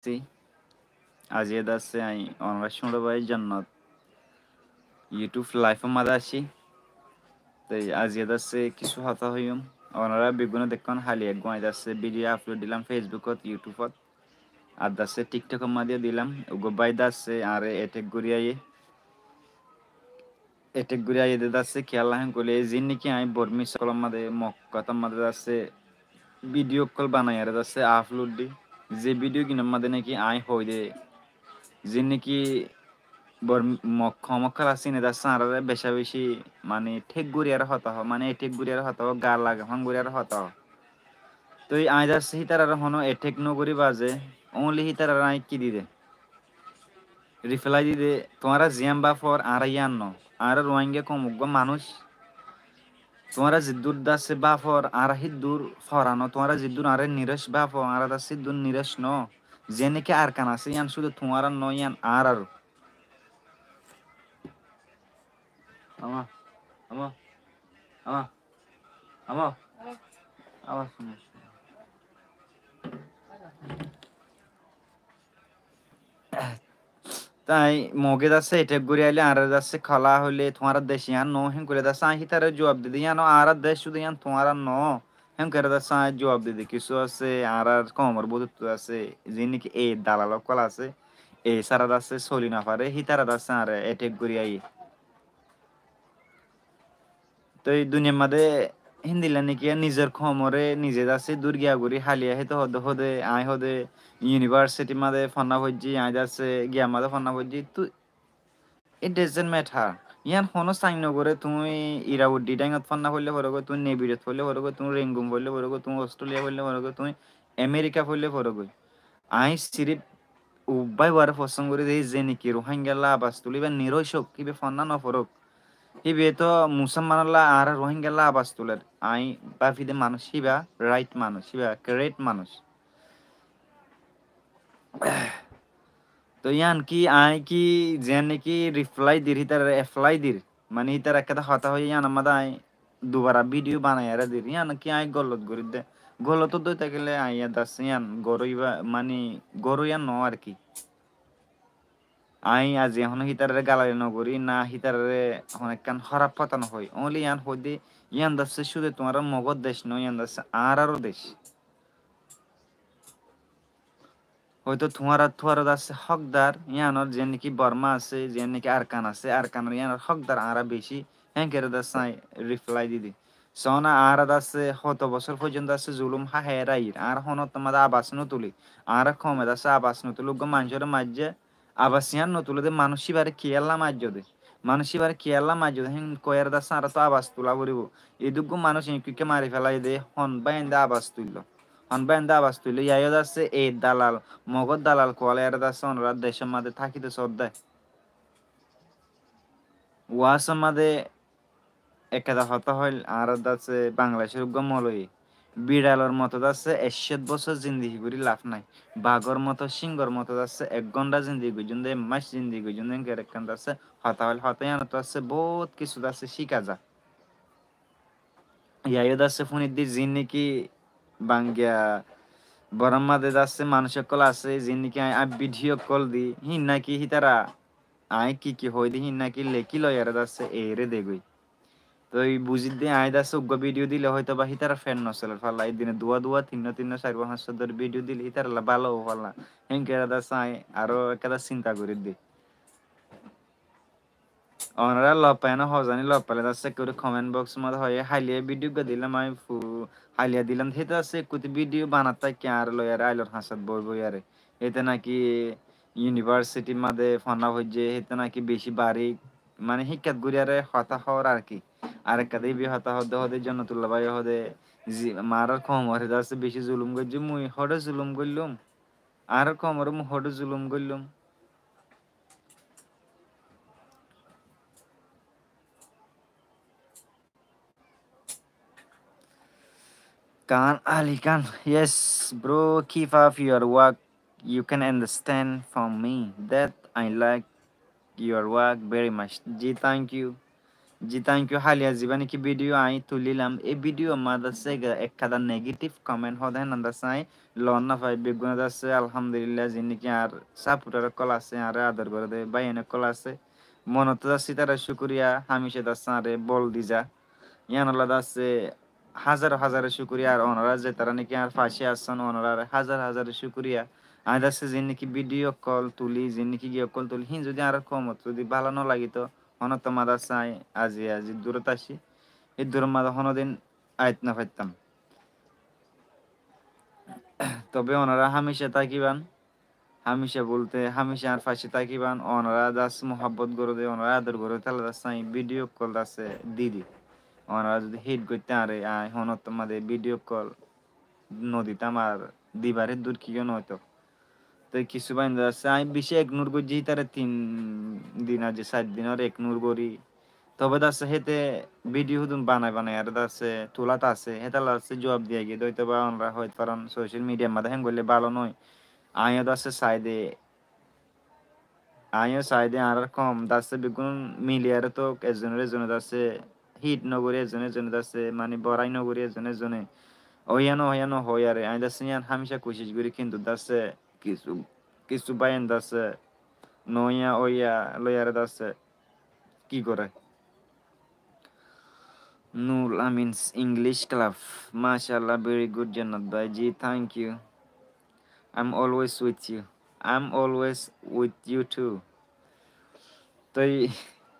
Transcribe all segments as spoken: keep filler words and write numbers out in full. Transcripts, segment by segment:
Así, aijja de asé añí onorár cóñço bái Jonnot YouTube live or mazé aiccí. Toi aijja de asé kissú hotá hoiyum. Onorá beggúne dekkón, háli eggúa añí de asé video upload dilam Facebook ot, YouTube ot. Ar de asé TikTok or mazé dilam. Uggúa bái de asé añáre attack gorí aiyé. Attack gorí aiyé de de asé kiyólla hén hoilé, ziín niki añí Bormís ókkolor mazé, Mog hotár mazé de asé video ókkol banai aró de asé upload di. Ze video gínor mazé niki añí hoói de, ziín niki Bor-, Mog koum ókkol asé, íne de asé añáráre beca beci, mani, thek gorí aró hotá hoó, mani, attack gorí aró hotá hoó, gal lagafán gorí aró hotá hoó. Toi añí de asé hítararé honó attack no gorí baade, only hítararé añí ki di de? Reply di de, tuáñra ziyán báfor, añára yían no. Añára Ruáingga koum uggúa manúic. Tuáñra ziddúr de asé báfor, añára híddúr fora no. Tuáñra ziddúr añáre niroc báfo, añára de asé híddúr niroc no. Ziyán niki Arkan asé, yían cúde tuáñrar no, yían añárar. Ama, ama, ama, ama, ama, Te añí Moge de asé attack gorí ailé, añáre de asé hola hoilé, tuáñrar dec yían no, hén gorí de asé añí hítare juab di de, yían añárar dec, cúde yían tuáñrar no, hén gorí de asé añí juab di de. Kissú asé, añárar koumor bútottu asé, ziín niki e dalal ókkol asé, e sára de asé soli no fare, hítara de asé añáre attack gorí aiyé. Toi duniyar mazé héndilla niki nizor koumoré nize de asé dúr giya gorí háliya, héto hoóde hoóde, añí hoóde university mazé fonná foijjí, añí de asé giya mazé fonná foijjí. Toi it doesn't matter. Yían honó sain no goré, tuñí Irrawaddy Dang ot fonná foillé forogói, tuñí Navy ot foillé forogói, tuñí Rangoon foillé forogói, tuñí Australia foillé forogói, tuñí America foillé forogói. Añí sirif uggúa báiboaré fosón gorí de, ze niki Ruáingalla abas tulé, íba niroc ók, íba fonná no forók. Híba to Musolmanolla añára Ruáingalla abas tuler. Añí báfi de manúic híba right manúic, híba great manúic. Toi yían ki, añí ki, ziyán niki reply dir, hítara reply dir. Mani hítara ekkán hotá hoiyé, yíanor mazé añí dubara video banai aró dir. Yían ki añí golot gorí de. Golot ói tákile añí de asé yían goró íba, mani goró yían no ar ki. Añí aijja honó hítararé galali no gorí, na hítararé honó ekkán hóraf hotá no hoói. Only yían hoói de, yían de asé cúde tuáñrar Mogor dec no, yían de asé añáraró dec. Hoito tuáñra, tuáñra de asé hókdar, yíanor ziyán niki Borma asé, ziyán niki Arkan asé, Arkanor yíanor hókdar añára beci, héngori de asé añí reply di di. Sóna añára de asé hoto bosór foijjonto de asé zulum hái hái aiyír, añára honó ottór mazé abas no tulí, añára koume de asé abas no tulí, uggúa manúicoré maijjé, abas yían no tulé de manúic íbaré kiyólla maijjó de. Manúic íbaré kiyólla maijjó de, hén hoiyaré de asé añára to abas tula foribó. Edúggu manúic eñkkuikká mari félaiye de, hon báiyainde abas tuilló. Hon báiyainde abas tuilló, yíaiyó de asé e dalal, Mogor dalal kuwálaiyaré de asé onorá decór mazé tákito soódde. Uwásor mazé ekkán hotá hoil, añára de asé Bangladecór uggúa moulobi, biçalor moto de asé ekcót bosór zindigi gorí laf nái, bagor moto, cíngor moto de asé ek gónta zindigi goijjón de, ek mac zindigi goijjón de, héngori ekkán de asé hotá hoil. Hotá yíanottu asé bout kissú de asé cíka za. Yíaiyó de asé fúniddi ziín niki Bangiya Bormar mazé de asé manúic ókkol asé, ziín niki añí, añí video call di, híin naki hítara añí ki ki hoói de híin naki lekí loiyaré de asé eéré degói. Toi buzídde añí de asé uggúa video dile hoitoba hítarar fet no soler falla, ek dine duwá duwá, tinnúa tinnúa, sairfúa fañssúa dóri video dile hítaralla bála ói falla. Héngori de asé añí aró ekkán sinta gorídde. Onorá loffaiyé né, hozani loffailé de asé ekká comment box or mazé hoiyé, háliya video uggúa dilam añí fu-, háliya dilam, héte asé ekkuti video banat táikke añáre loiyaré ailor hañsat boi boiyaré. Héte naki university r mazé fonná foijjé, héte naki beci barik, mani híkkat goríyaré hotá hoór ar ki. Ar ekká de íba hotá hoódde hoódde Jonnatullah báiye hoódde, zi-, añárar koumoré de asé beci zulum goijjé, mui hoçé zulum goillúm? Añárar koumoré mui hoçé zulum goillúm? Khan Ali Khan, yes, bro, keep up your work. You can understand from me that I like your work very much. Ji, thank you. Ji, thank you. Háliya zibá niki video añí tulílam, e video mazé asé ge-, ekkán negative comment hoó de hénna asé, añí loon no fai, beggúne asé, alhamdulillah, zinniki añár supporter ókkol asé, añáre ador goré de báiyain ókkol asé, monottu asé, ítara cúkuriya, hámica asé, añáre bol di za. Yíanolla asé, házaro házaro cúkuriya, ar onorá zetará niki añár face asón, onoráre házaro házaro cúkuriya. Añí asé zinniki video ókkol tulí, zinniki giyé ókkol tulí, hín zudi añár koumot zudi bála no lagitó, honó tomá asé añí azi azi durot ací, e durot mazé honódin ait no faittam. Tobe onorá hámica tákiban, hámica bolte hámica añár face tákiban, onorá asé muhábbot goró de, onorá ador goró de, táile asé añí video ókkol asé di di. Onorá zudi hate goittó añáre, añí honó tomá video ókkol no ditam, ar dibar dur kiyó no óito. Te kissú báiyain asé, añí beci ignore goijjí, ítare tin din aijja sair din ór ignore gorí. Tobe asé héte video hudun banai banai ar asé tulát asé, hétalla asé juab diya giyé de, óitoba onorá hoit faron social media mazé héen goillé bála no. Añí asé sai de, añí sai de añárar koum asé beggún mili ar to ezone ezone asé hate no gorí, ezone ezone asé mani borai no gorí, ezone ezone óiya no óiya no hoiyaré, añí asé yían hámica kucíc gorí, kintu asé kissú, kissú báiyain asé no óiya óiya loiyaré asé ki goré. Nur Amin's English Club. Mashallah, very good, Jannat bhai. Ji, thank you. I'm always with you. I'm always with you too. Toi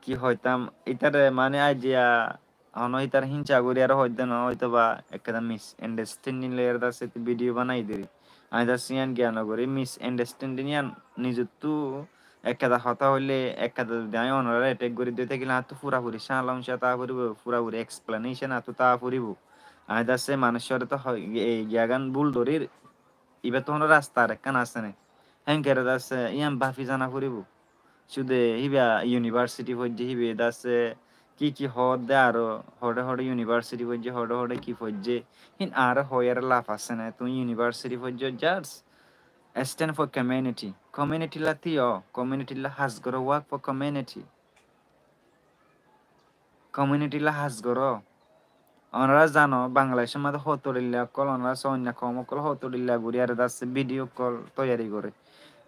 ki hoitam, ítare mane aijja hono ítar hínsa gorí ar hoidde no, óitoba ekkán misunderstanding loiyaré asé video banai deri. Añí asé yían giyan no gorí, misunderstanding yían nizottú ekkán hotá hoilé, ekkán zudi añí onoráre attack gorí de tákile añáttu furafuri sálom sá táa foribó, furafuri explanation añáttu táa foribó. Añí asé manúicoré to hoi-, e, giyagán bul dórir, ibáttu honó rasta arekkán asé né? Hénkere asé yían báfi zana foribó. Cúde híba university foijjé, híba asé ki ki hoódde aró, hoçé hoçé university foijjé, hoçé hoçé ki foijjé, hín añáre hoiyaré laf asé né? Tuñí university foijjó, just stand for community. Community lla tíyo, community lla has goró, work for community. Community lla has goró. Onorá zano, Bangladecór mazé hoto dhilla ókkol, onorá só oinno koum ókkol hoto dhilla gorí ar asé video ókkol toiyari goré.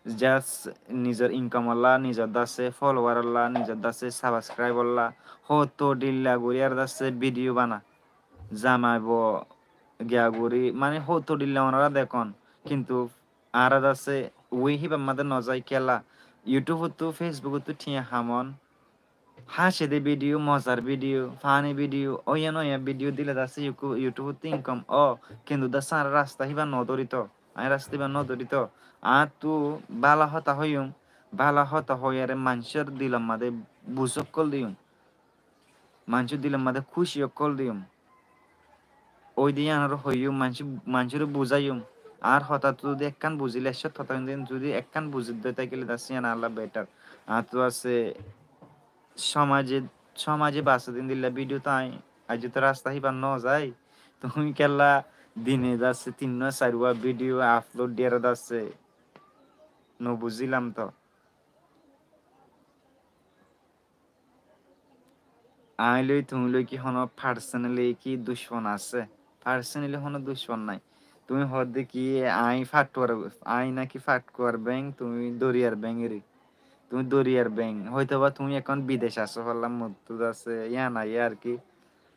Just nizor income olla, nizor asé follower olla, nizor asé subscribe olla, hoto dhilla gorí ar asé video bana. Zamaibo giya gorí, mane hoto dhilla onorá dekón, kintu añára asé ui híbar mazé no zai kiyólla. YouTube ottu, Facebook ottu thiañ hamon, háñce de video, mozar video, funny video, óiya no óiya video dile asé You-, YouTube ottu income ó, kintu asé añára rasta híba no dórito, añí rasta híba no dórito. Añáttu bála hotá hoiyum, bála hotá hoiyaré maincór dilor mazé buz ókkol diyum, maincór dilor mazé kúci ókkol diyum. Ói de yíanoré hoiyum, maincó-, maincóre buzáiyum. Añár hotá zudi ekkán buzíle, ekkán hotá zudi ekkán buzí de tákile asé yían añálla better. Añáttu asé cómaze, cómaze basé din dilla video to añí, aijja to rasta híba no zai. Tuñí kiyólla dine asé tinnúa sairúa video upload diyaré asé, no buzílam to. Añí loi tuñí loi ki honó personally ki ducmon asé? Personally honó ducmon nai. Tuñí hoódde ki añí Fatuar, añí náki Fatuar beng, tuñí Doriyar beng eri. Tuñí Doriyar beng. Hoitoba tuñí ehón bidec asó, holla mottú asé, yían aiyé ar ki.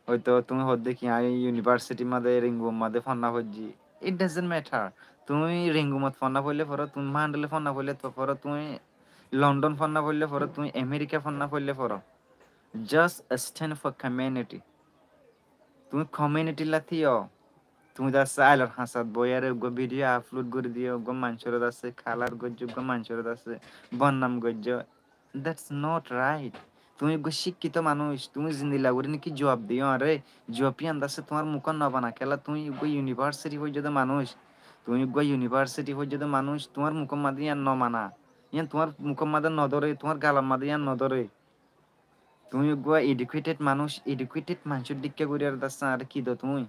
Hoito tuñí hoódde ki añí university mazé, Ringu mazé fonná foijjí. It doesn't matter. Tuñí Ringumot fonná foille foro, tuñí Mandale fonná foille to foro, tuñí London fonná foille foro, tuñí America fonná foille foro. Just stand for community. Tuñí community lla tíyo. Tuñí asé ailor hañsat boiyaré uggúa video upload gorí diyo, uggúa maincóre asé kalar goijjó, uggúa maincóre asé bonnam goijjó. That's not right. Tuñí uggúa cíkkito manúic, tuñí zendilla gorí niki juab diyo añáre, juab yían asé tuáñr mukót no bana, kiyólla tuñí uggúa university foijjó de manúic, tuñí uggúa university foijjó de manúic, tuáñr mukót mazé yían no bana, yían tuáñr mukót mazé no dóre, tuáñr galor mazé yían no dóre. Tuñí uggúa educated manúic, educated maincór dhikka gorí ar asé añáre ki do tuñí?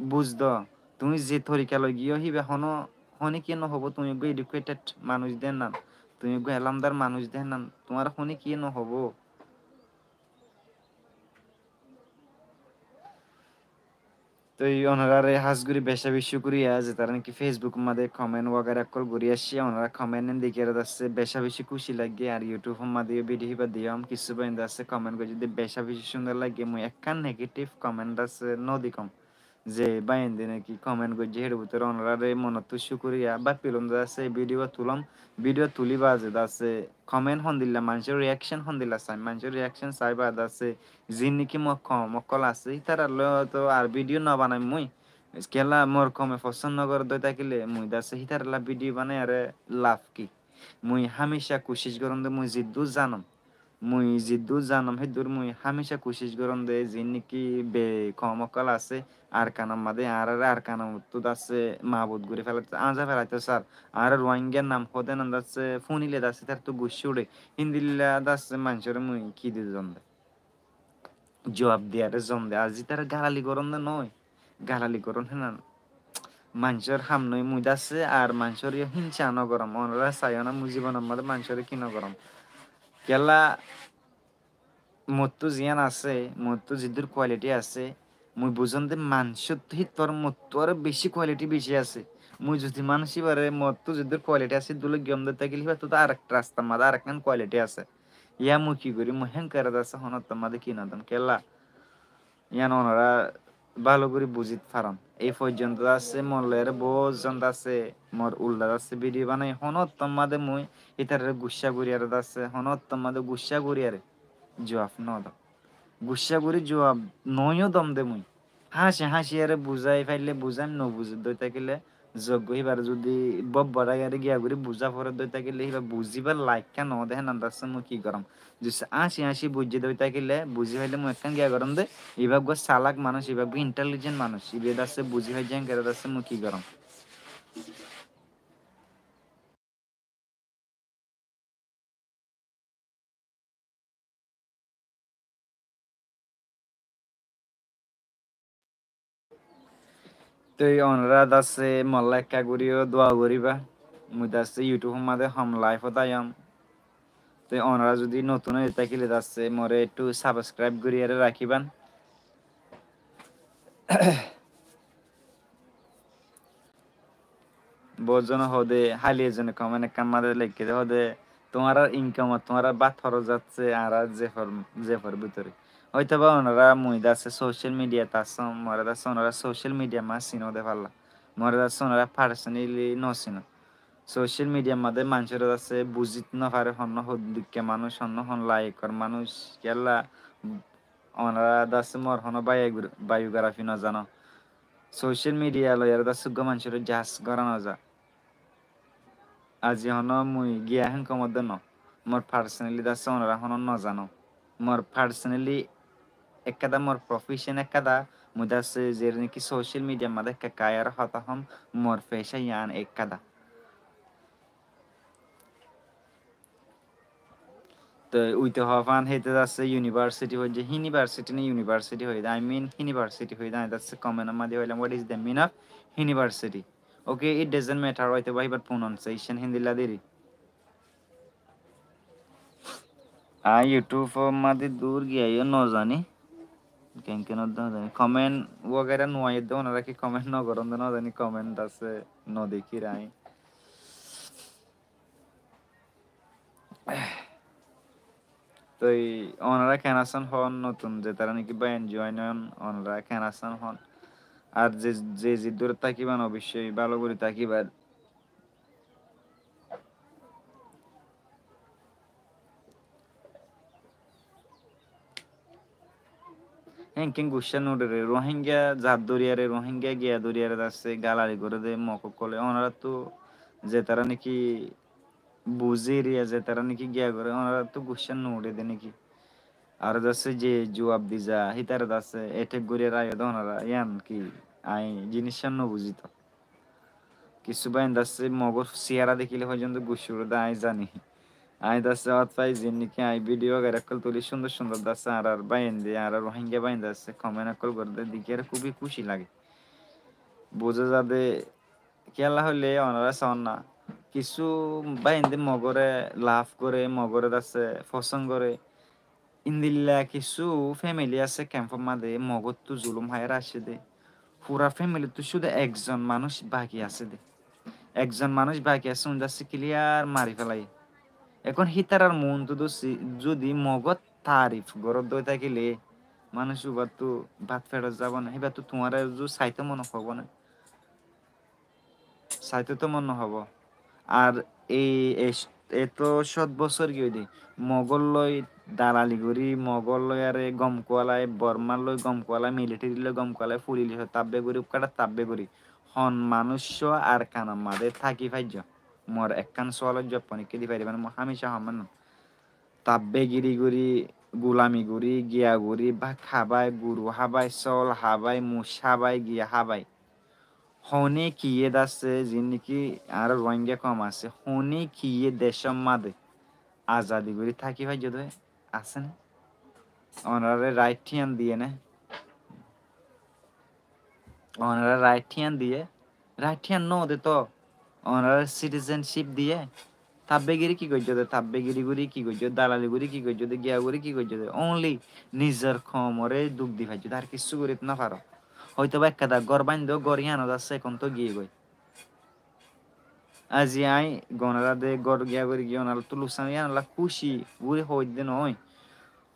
Buz do, tuñí ze torika loi giyó híba honó, honíkiye no hobó tuñí uggúa educated manúic de hénnan, tuñí uggúa elómdar manúic de hénnan, tuáñre honíkiye no hobó. Toi onoráre hás gorí beca beci cúkuriya, zetará niki Facebook or máze comment wagaira ókkol gorí aiccé, onorá comment in dekíyore dasse beca beci kúci lage. Ar YouTube or máze yó video híba diyum, kissú báinde dasse comment goijjé de beca beci cúndor lage. Mui ekkán negative comment dasse no dekóm. Ze báinde niki comment goijjé, hér bútore onoráre monottú cúkuriya. Báfilóm dasse video tulóm, video tulí baade dasse comment hondilla, maincór reaction hondilla saim, maincór reaction sai baade dasse ziín niki mor koum ókkol asé, hítarar loi to ar video no banaim mui. Kiyólla mor koume fosón no goré de ói tákile mui dasse hítaralla video banaiyóre laf ki? Mui hámica kucíc goróm de, mui ziddúr zanom, mui ziddúr zanom híddúr mui hámica kucíc goróm de, ziín niki be koum ókkol asé Arkanor máze, añáráre Arkanottú dasse mabud gorí felaito, añza felaito sar, añára Ruáingar nam hoóde nan dasse fúnile dasse hítaráttu guccá uçé, híndilla dasse maincóre mui ki di zom de? Juab diyaré zom de. Ar zítara galali gorón de noó, galali gorón hénan maincór ham noó. Mui dasse ar maincóre yó hínca no goróm. Onorá saiyó na mui zibonor máze maincóre ki no goróm. Kiyólla mottú ziyán asé, mottú ziddúr quality asé, mui buzóm de maincóttu hítar mottú aró beci quality beci asé. Mui zudi manúic íbare mottú ziddúr quality asé dúle giyóm de tákile híbattu to arekta rastar máze arekkán quality asé. Yá mui ki gorí, mui hénkaré dasse honóttor máze ki no dom. Kiyólla? Yían onorá bála gorí buzít faron. Ei foijjonto dasse mor loiyóre boóut zon dasse mor uldha dasse video banai, honóttor máze mui hítarare guccá goríyore dasse, honóttor máze guccá goríyore juab no dom. Guccá gorí juab noó yó dom de mui. Háñci háñciyore buzái faille buzaim, no buzé de ói tákile zoggúa híbare zudi bóbba dhákiyore giya gorí buzá foré de ói tákile híba buzíbar laikká noó de hénan dasse mui ki goróm. Zudi áñci áñci buijjé de ói tákile, buzí faile mui ekkán giya goróm de, ibá eggúa salak manúic, ibá eggúa intelligent manúic, ibá dasse buzí faijjé hénkaré dasse mui ki goróm. Toi onorá dasse molla ekka goríyo dua goríba. Mui dasse YouTube or máze hom live ot aiyóm. Toi onorá zudi notun ói tákile dasse more ettu subscribe goríyore rakíban. Boóut zone hoóde, háli ezone comment ekkán máze leikké de hoóde, tuáñrar income ot tuáñrar bát horoz zasse, añára zefor, zefor bútore. Óitoba onorá mui dasse social media t assóm, more dasse onorá social media máze sinó de falla. More dasse onorá personally no sinó. Social media máze maincóre dasse buzít no fare, honnó hoddikka manúic, honnó hon layekkor manúic, kiyólla onorá dasse mor honó biog-, biography no zano. Social media loiyóre dasse eggúa maincóre judge gora no za. Azi honó mui giya hénkomodde no. Mor personally dasse onorá honó no zano. Mor personally ekkada, mor profession ekkada, mui dasse zere niki social media máze ekka kayar hotá hom, mor feca yían ekkada. Te uite hofan hete dasse university hoijje, university ne university hoide, I mean university hoide, añí dasse comment or máze hoilam, what is the mean of university? Okay, it doesn't matter, hoite ba ibar pronunciation hindilla deri. Añí YouTube or máze dur giya yó no zani. Ken ken no zani. Comment wagaira no aiyé de, onora ki comment no goron de no zani, comment dasse no dekir añí. Toi onora ken asón hon notun, zetará niki báiyain join on, onora ken asón hon. Ar ze, ze ziddúr tákiban, oboicói bála gorí tákiban. Hénken guccá no uçé re, Rohingya zat dóriyaré, Rohingya giya dóriyaré dasse galali goré de Mog ókkole. Onoráttu zetará niki buzí riya, zetará niki giya goré, onoráttu guccá no uçé de niki? Ar dasse ze juab di za, hítare dasse attack gorí raiyó de onora, yián ki añí jiníccán no buzí to. Kissú báiyain dasse Mogor siyara dekíle foijjonto guccá uçé de añí zani. Añí dasse ót fai ziín niki añí video wagaira ókkol tulí cúndor cúndor dasse añárar báiyain de, añárar Rohingya báiyain dasse comment ókkol goré de dekíyore kúbi kúci lage. Buzá za de kiyólla hoilé onora soón na. Kissú báiyain de Mogore love goré, Mogore dasse fosón goré. Endilla kissú family asé camp or máze Mogottu zulum háiyore aiccé de. Fura femilittú cúde ekzon manúic baki asé dé. Ekzon manúic baki asé, uñdá asé kiliyar mari félaiye. Ehón hítarar muúntu dósi, zudi Mogór taarif goródde ói tákile, manúic ubattú bát feçot zaibo né, híbattú tuáñre zudi saitó mone hoibó né. Saitó to mone hoibó. Ar ei, ei, eto cót bosór giyói dé, Mogór loi dalali gorí, Mogór loi aré gom kuwalai, Bormár loi gom kuwalai, militeri loi gom kuwalai, fulic tabbe gorí, ukkára tabbe gorí, hon manúic Arkanor mazé táki faijjó? Mor ekkán sualor juab honikká di faribá né? Mui hámica hoóm né. Tabbe giri gorí, gulami gorí, giya gorí, bát hábai, guru hábai, sóol hábai, muc hábai, giya hábai. Hone kiyé dase, ziín niki añára Ruáingga koum asé, hone kiyé decór mazé azadi gorí táki faijjó dé asé né? Onoráre rait yián diyé né? Onoráre rait yián diyé? Rait yián no dé to. Onoráre sitizensip diyé. Tabbe giri ki goijjó dé? Tabbe giri gorí ki goijjó? Dalali gorí ki goijjó dé? Giya gorí ki goijjó dé? Only nizor koumoré duk di faijjó dé, ar kissú gorí no faró. Hoitoba ekkán gór baindó, gór yián dase ehón to giyé goi. Azi añí gonorá de gór giya gorí giyé, onoráttu luksan, yián onorá kúci gorí hoóidde noói.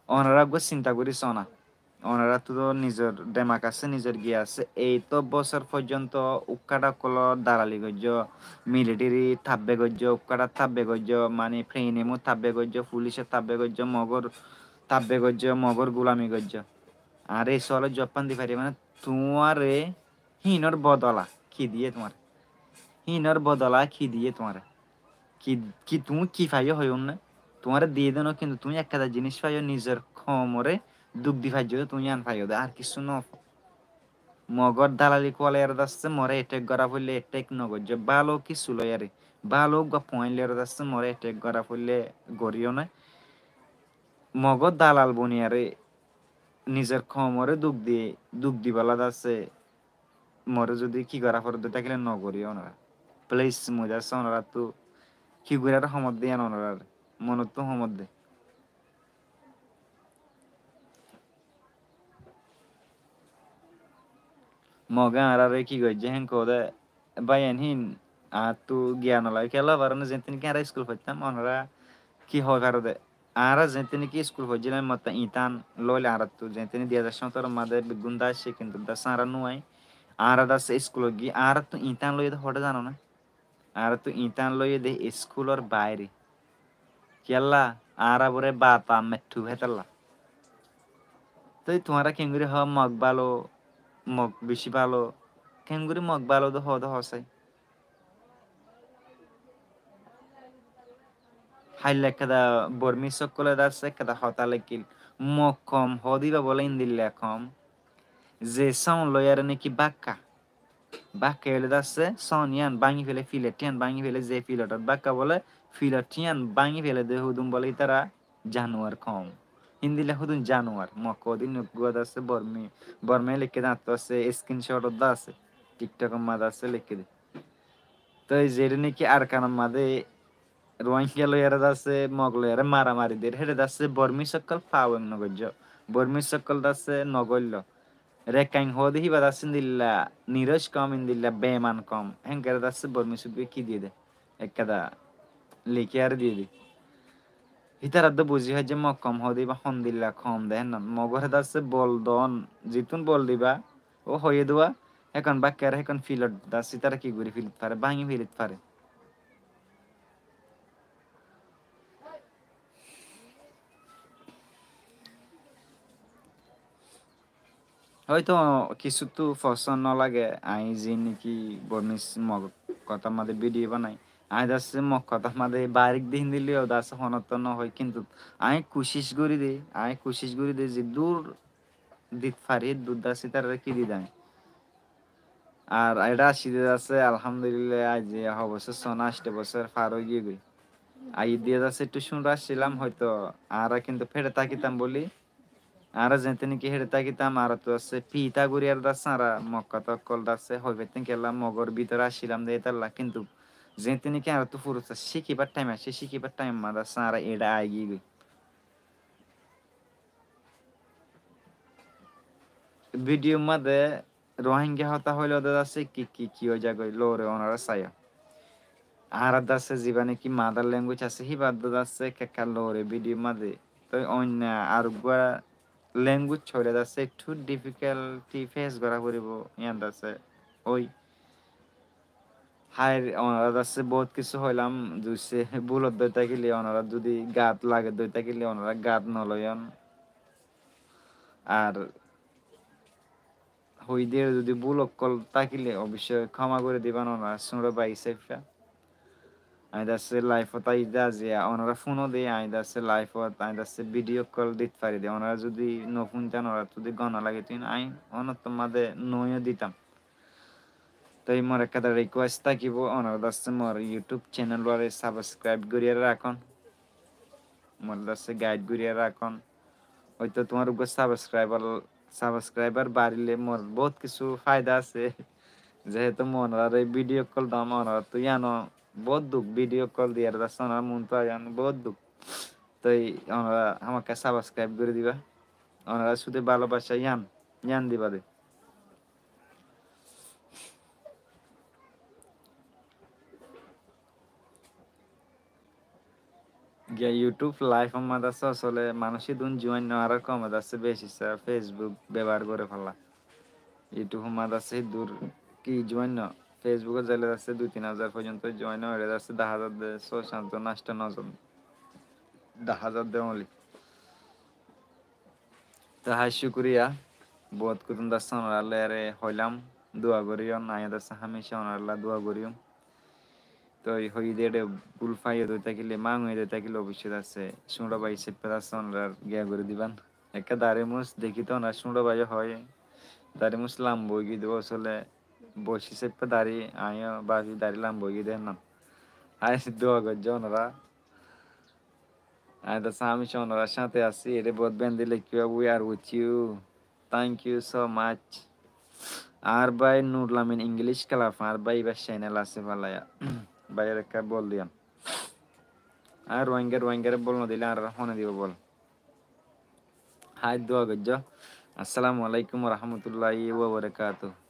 Onorá eggúa sinta gorí sóna. Onoráttu to nizor demak asé, nizor giya asé. Eto bosór foijjonto ukkára ókkolor dalali goijjó, militeri tabbe goijjó, ukkára tabbe goijjó, mani prenemu tabbe goijjó, fulic tabbe goijjó, Mogór tabbe goijjó, Mogór gulami goijjó. Añáre ei sualor juab di faribá né? Tuáñre hínor bodola ki diyé tuáñre? Hínor bodola ki diyé tuáñre? Ki, ki tuñí ki faiyó hoiyúm né? Tuáñre diyé dé noó, kintu tuñí ekkán ziníc faiyó, nizor koumoré duk di faijjó dé, tuñí yián faiyó dé, ar kissú no. Mogór dalali kuwalaiyaré dase moré etek gorá foillé etek no goijjó, bála kissú loiyaré, bála eggúa point loiyaré dase moré etek gorá foillé goríyo né. Mogór dalal boniyaré nizor koumoré duk di, duk dibolla dase moré zudi ki gorá foredde tákile no goríyo onorá. Please, mui dase onoráttu ki goríyaré hoómodde yián onoráre, monottú hoómodde. Mogé añáráre ki goijjé héen hoóde, báiyain hín añáttu giyan loi kiyólla faron né, zeéñtte niki añára iskul foittám, onorá ki hoi faro dé? Añára zeéñtte niki iskul foijjílam, motta iñtán lóil añáráttu, zeéñtte niki dui házar cóñtoror mazé beggún dase, kintu dase añára nuañi. Añára dase iskulot giyí, añáráttu iñtán loiyé dé hoçé zano né? Añáráttu iñtán loiyé dé iskulor baáire. Kiyólla? Añára bóle bata metthu hétolla. Toi tuáñra keéngorí hoó Mog bála, Mog bicí bála? Keéngorí Mog bála dé hoó dé hoó sai. Háilla ekkán Bormís ókkole dase ekkán hotá lekíl, Mog koum hoó dé íba bóle endilla koum, ze sóun loiyaré niki bákka, bákka óile dase sóun yián báñgi féle, filet yián báñgi féle, ze filetot bákka bóle, filet yián báñgi féle dé húdun bóle ítara januar koum. Endilla húdun januar, Mog hoó dé. Eggúa dase Bormi, Bormai lekíye dé, añáttu asé, screenshot dase, TikTokor mazé asé, lekíye dé. Toi zeçé niki Arkanor mazé Ruáingga loiyaré dase, Mog loiyaré maramari der, héçe dase Bormís ókkol faweng no goijjó, Bormís ókkol dase no goilló. Rekaing hoó dé híba dase endilla niroc koum, endilla beiman koum, héngoré dase Bormís ókkole ki diyé dé, ekkán lekíyaré diyé dé. Hítara dé buzí faijjé Mog koum hoó dé íba hondilla koum dé hénnan. Mogoré dase bol don, zitún bol diba, ó hoiyé dé, hékon bákkare, hékon filet dase ítara ki gorí felit fare, báñgi felit fare. Hoito kissúttu fosón no lage, añí ziín niki Bormís Mog hotár mazé vidiyo banai, añí dase Mog hotár mazé barik dé héndilla dase honóttu no hoi, kintu añí kucíc gorí dé, añí kucíc gorí dé, zeddúr dit fari, héddúr dase ítararé ki di dé añí. Ar eçé aiccí dé dase, alhamdulillah, aijja ho bosór, só no, ancto bosór far ói giyé goi. Aiyér dé dase ettú cúnor accílam, hoito añára kintu féçe tákitam bóli, añára zeéñtte niki héçe tákitam, añáráttu dase fita gorí ar dase añára Mog hotá ókkol dase hoi faittám kiyólla, Mogor bútore accílam dé hétolla, kintu zeéñtte niki añáráttu furusa cíkibar thaim aiccé, cíkibar thaimor mazé dase añára eçé ai giyé goi. Vidiyor mazé Rohingya hotá hoilé de asé ki ki ki ói zagói lore onorá saiyó. Añárar de asé zibá niki mother language asé híba de asé ekka ekka lore video mazé. Toi oinno ar uggwá language hoilé de asé ekku difficulty face gorá foribó yián de asé. Ói Háir, onorá de asé bout kissú hoilam, zudi búl ot dói tákile, onorá zudi gat lage dói tákile, onorá gat no loiyon. Ar hoidé zudi búl ókkol tákile, oboicco kóma gorí diban, onorá súñço bái hísafe. Añí de asé live ot aiyí de aziya, onorá fúno de, añí de asé live ot, añí de asé video call dit fari de. Onorá zudi no fúntan, onorá zudi gom no lage, tóile añí onottor mazé no ditam. Toi mor ekkán request tákibo, onorá de asé mor YouTube channel ware subscribe gorí rakón. Mor de asé guide gorí rakón. Óito tuáñr uggwá subscriber, subscriber baríle mor bout kissú faida asé. Zehetu mui onoráre video call dam, onoráttu yián o bout duk video call diyar de asé, onorár muntu ayan bout duk. Toi onorá hámaká subscribe gorí diba. Onorár cúde bálobaca yián, yián diba de. Giya YouTube live or mazé asé, asóle manúic idún join no, ar kom de asé, beci sá Facebook bebohar goré falla. YouTube or mazé asé, dur ki join no. Facebook ot zaile de asé dui tin házar foijjonto join no, ere de asé de házar de só sáto asto no zon. De házar de only. Toi hái cúkuriya, bout kutun de asé onoráre hoilam, dua goríyon, añí de asé hámica onorálla dua goríyum. Toi hoiyé de ére búl faiyé dói tákile, mangóiye dói tákile, oboicco de asé, súñço bái hísafe de asé, onorá giya gorí diban. Ekká dari mus dekí to onorá súñço bái hoó, dari mus lamba ói giyé de, asóle boc hísafe dari, añí o báfi dari lamba ói giyé de hénna. Hái dua goijjó onorá. Añí de asé hámica onorár sáñte así, ere bout bendi lekíba, we are with you. Thank you so much. Añár bái Nur Lamin English Club, añár bái ibá channel asé félaiya. Báiyore ekká bol diyan. Añár Ruáingga, Ruáinggare bol no dile añáre hone dibo bol. Hái dua goijjó. Assalamu alaikum wa rahmatullahi wa barakatuh.